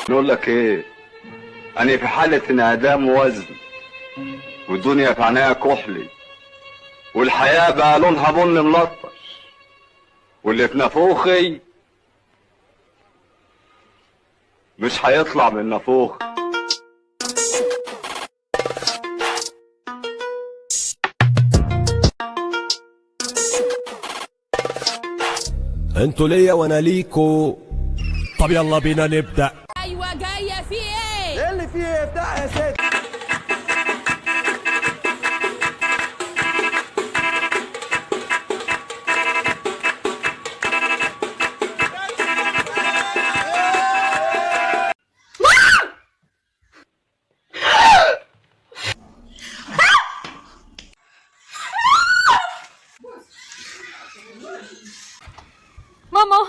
نقول لك ايه، انا في حالة انعدام وزن، والدنيا في عينيا كحلي، والحياة بقى لونها بن ملطش، واللي في نافوخي مش هيطلع من نافوخ. انتوا ليا وانا ليكو. طب يلا بينا نبدأ. ايوه جاية في ايه؟ ايه اللي فيه ايه؟ افتح يا ست. ماما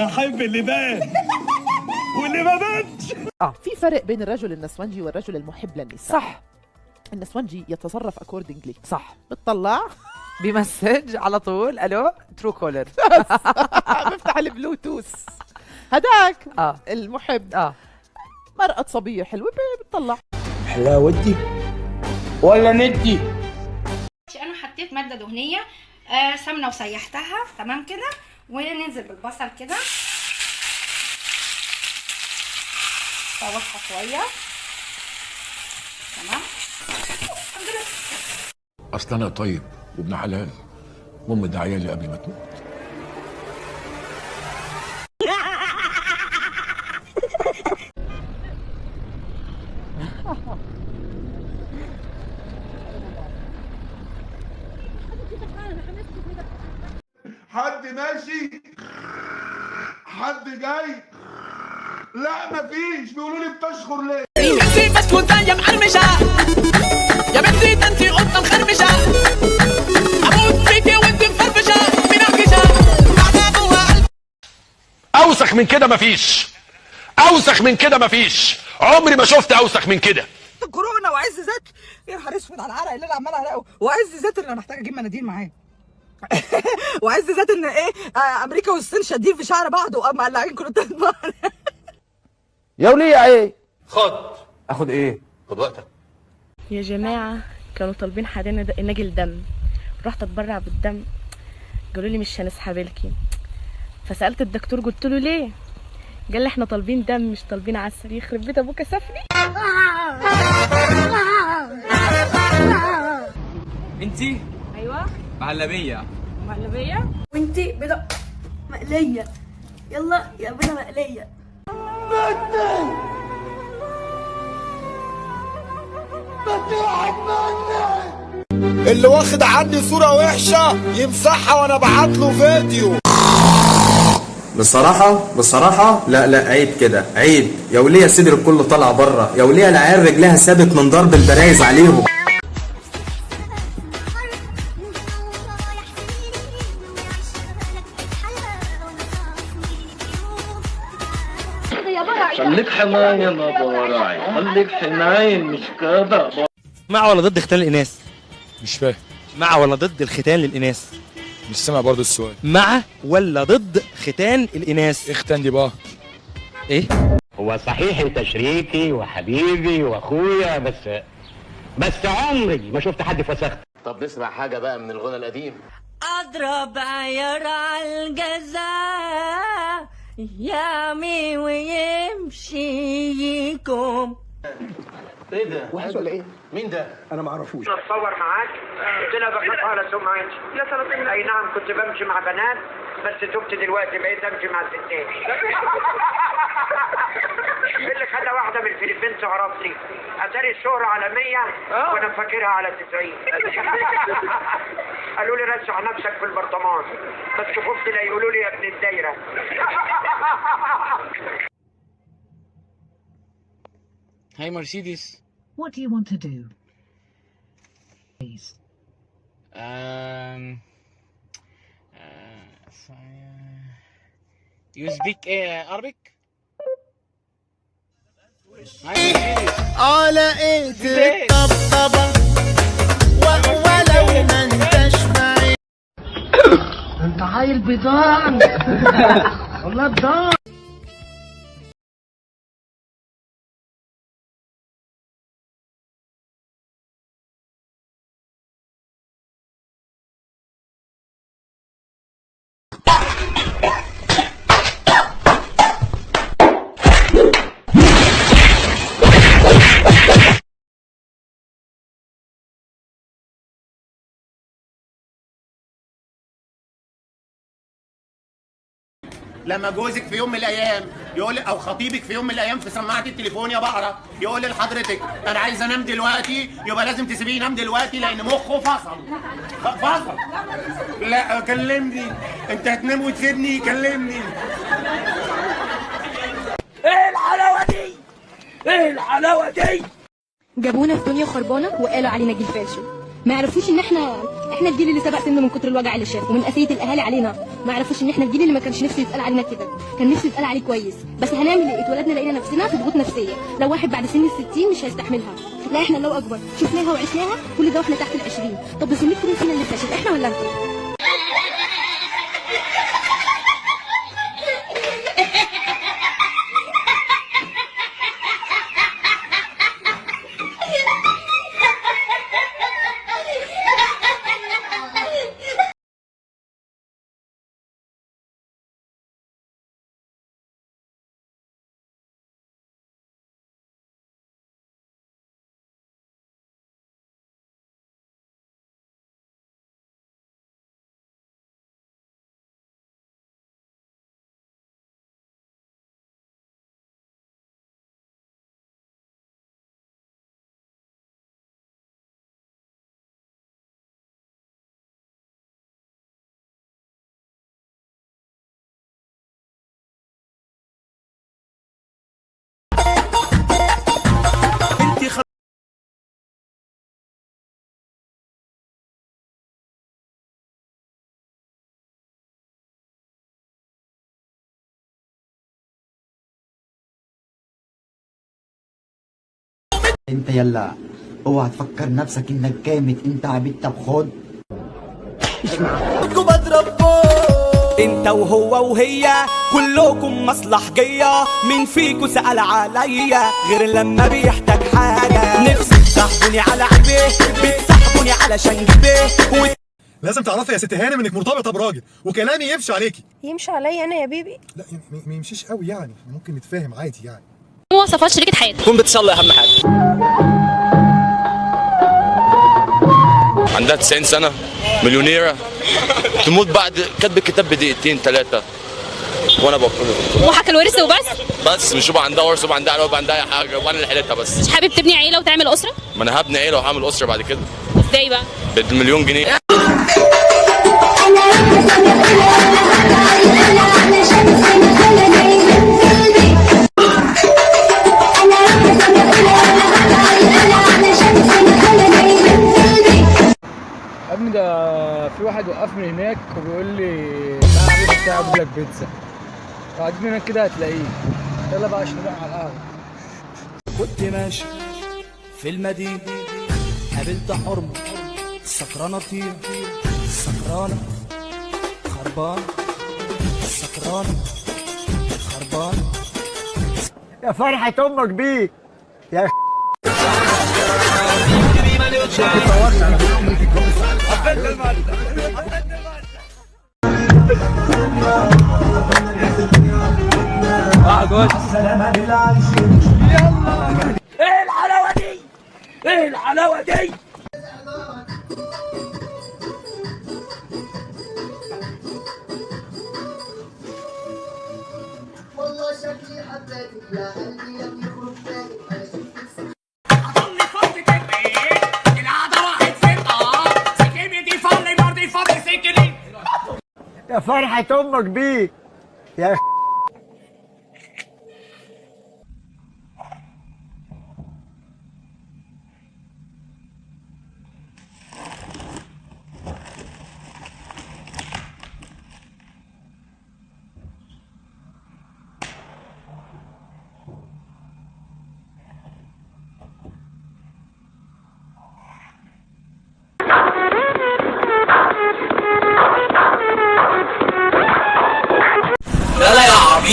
احب اللي بان واللي ما بانش. في فرق بين الرجل النسونجي والرجل المحب للنساء. صح. النسونجي يتصرف accordingly. صح. بتطلع ب message على طول، الو Truecaller، بفتح البلوتوث هداك. المحب مرأة صبية حلوة بتطلع حلاوتي ولا ندي. انا حطيت مادة دهنية، سمنه وسيحتها تمام كده، وننزل بالبصل كده شوحها شوية تمام. اصل انا طيب وابن حلال، وامي ده عيالي قبل ما تموت. حد ماشي، حد جاي، لا مفيش. بيقولوا لي بتشخر ليه؟ انتي بسكوتة يا مقرمشة، يا بنتي ده انتي قطة مخرمشة، اموت فيكي وانتي مفرفشة منركشة. اوسخ من كده مفيش، اوسخ من كده مفيش، عمري ما شفت اوسخ من كده. كورونا وعز ذات، يا نهار اسود على العرق اللي انا عماله اعرقه، وعز ذات اللي انا محتاجه اجيب مناديل معايا. وعز ذات ان ايه، امريكا والصين شادين في شعر بعض ومقلعين كروتات بعض. يا ولية ايه؟ خد. اخد ايه؟ خد وقتك. يا جماعة كانوا طالبين حدانا ناجل دم، رحت اتبرع بالدم، قالوا لي مش هنسحبلكي. فسألت الدكتور قلت له ليه؟ قال لي احنا طالبين دم مش طالبين عسل. يخرب بيت ابوك يا سفلي. انتي ايوه معلبيه. مقلبيه وانتي بيضة مقلية. يلا يا بيضة مقلية. اللي واخد عني صورة وحشة يمسحها وانا ابعت له فيديو. بصراحة لا لا عيب كده، عيب يا ولية، صدر الكل طالع بره يا ولية، العيال رجلها ثابت من ضرب البرايز عليهم. خليك حنين يا ابو وراي، خليك حنين مش كده. مع ولا ضد ختان الإناث؟ مش فاهم. مع ولا ضد الختان للإناث؟ مش سامع برضو السؤال. مع ولا ضد ختان الإناث؟ ايه ختان دي بقى؟ ايه؟ هو صحيح انت شريكي وحبيبي واخويا، بس عمري ما شفت حد فسخت. طب نسمع حاجة بقى من الغنى القديم. اضرب عيار على الجزاء يعمي ويمشيكم. ايه ده؟ وحش ولا ايه؟ مين ده؟ انا ما اعرفوش. اتصور معاك، قلت لها بخاف على سمعتي. يا سلام. اي نعم كنت بمشي مع بنات، بس تبت دلوقتي بقيت امشي مع ستات. اللي خدها واحدة من الفلبين تعرفني، اتاري الشهرة على 100 وانا فاكرها على 90. قالوا لي رشح نفسك في البرطمان، بس خفت لا يقولوا لي يا ابن الدايرة. هاي مرسيدس. What do you want to do? Please. You speak Arabic? على ايه الطبطبة ولو ما انتش معي. انت عيل بيضان والله بيضان. لما جوزك في يوم من الايام يقول، او خطيبك في يوم من الايام في سماعه التليفون يا بقرة يقول لحضرتك انا عايز انام دلوقتي، يبقى لازم تسيبيه ينام دلوقتي لان مخه فصل. فصل. لا كلمني، انت هتنام وتسيبني؟ كلمني. ايه الحلاوة دي؟ ايه الحلاوة دي؟ جابونا في دنيا خربانة وقالوا علينا جيل فاشل. ما يعرفوش ان احنا الجيل اللي سبق سنة من كتر الوجع اللي شافه ومن قاسية الاهالي علينا. ما يعرفوش ان احنا الجيل اللي ما كانش نفسه يتقال علينا كده، كان نفسه يتقال عليه كويس. بس هنعمل ايه؟ اتولدنا لقينا نفسنا في ضغوط نفسية، لو واحد بعد سن ال60 مش هيستحملها. لا احنا لو اكبر شفناها وعشناها كل ده واحنا تحت ال20. طب بذمتكم مين فينا اللي فاشل، احنا ولا انتوا؟ انت يلا اوعى تفكر نفسك انك جامد، انت عبيط. طب خد انت وهو وهي كلكم مصلحجية، مين فيكو سأل عليا غير لما بيحتاج حاجة؟ نفسي تسحبوني على عيبي، بتسحبوني علشان جيبي. لازم تعرفي يا ست هانم انك مرتبطة براجل وكلامي يمشي عليكي. يمشي عليا انا يا بيبي؟ لا ما يمشيش قوي يعني، ممكن نتفاهم عادي يعني. مواصفات شريكة حياتك تكون بتصلي اهم حاجة. عندها 90 سنة، مليونيرة، تموت بعد كتب الكتاب بدقيقتين ثلاثة وانا بقول طموحك الورث وبس؟ بس مش يبقى عندها ورث ويبقى عندها عيله ويبقى عندها اي حاجة، وانا اللي حيلتها بس. مش حابب تبني عيلة وتعمل أسرة؟ ما انا هبني عيلة وهعمل أسرة بعد كده. ازاي بقى؟ بالمليون جنيه. يا ابني ده في واحد وقفني هناك وبيقول لي تعالى البيت بتاعي اجيب لك بيتزا. لو عديت هناك كده هتلاقيه. يلا بقى عشان نروح على القهوة. كنت ماشي في المدينة قابلت حرمة سكرانة طير، سكرانة خربانة، سكرانة خربانة. يا فرحة امك بيك يا ايه الحلاوة دي؟ ايه الحلاوة دي؟ والله شكلي حبيتك يا قلبي لم يخرج بالك. انا شفتك يا فرحة امك بيك يا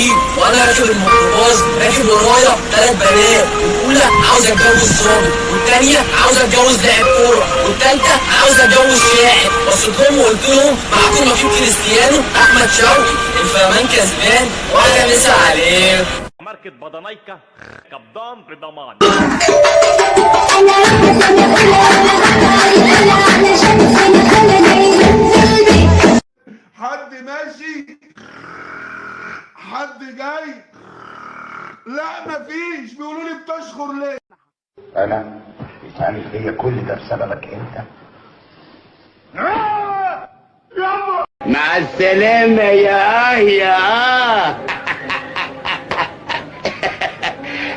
الطريق وانا راكب الميكروباص، راكب ورايا 3 بنات، الاولى عاوزه اتجوز ظابط، والثانية عاوزه اتجوز لاعب كورة، والثالثة عاوزه اتجوز شاعر. بصيت لهم وقلت لهم معاكم نقيب كريستيانو احمد شوقي، الفهمان كسبان وانا لسه عليه. ماركة بدنايكا قبضان بضمان. حد ماشي؟ حد جاي؟ لا مفيش. بيقولوا لي بتشخر ليه؟ انا يتعمل فيا كل ده بسببك انت. مع السلامة يا يا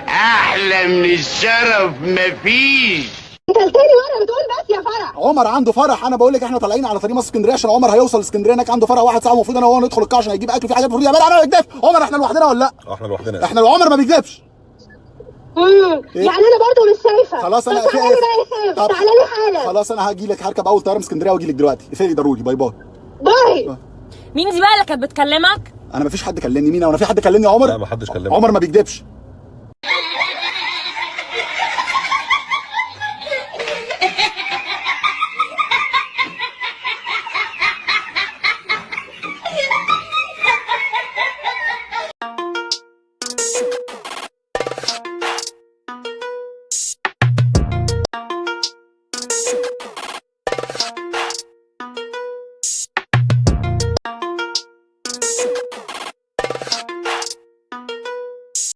احلى من الشرف مفيش. انت تاني مرة بتقول بس يا فرح. عمر عنده فرح، انا بقول لك احنا طالعين على طريق مصر اسكندرية عشان عمر هيوصل اسكندرية هناك عنده فرح 1 ساعة، المفروض انا وهو ندخل القاعة عشان هيجيب اكل، في حاجات المفروض يعملها. انا ما بكدبش عمر، احنا لوحدنا ولا لا؟ احنا لوحدنا. احنا عمر ما بيكذبش. يعني انا برضه مش شايفه. خلاص انا طب تعالى لي بقى يا سيف، تعالى لي حالا. خلاص انا هاجي لك، هركب اول طيارة من اسكندرية واجي لك دلوقتي. اقفلي ضروري، bye bye. bye. مين دي بقى اللي كانت بتكلمك؟ انا مفيش حد كلمني. مين؟ وانا في حد كلمني يا عمر؟ لا ما حدش كلمني. عمر ما بيكذبش.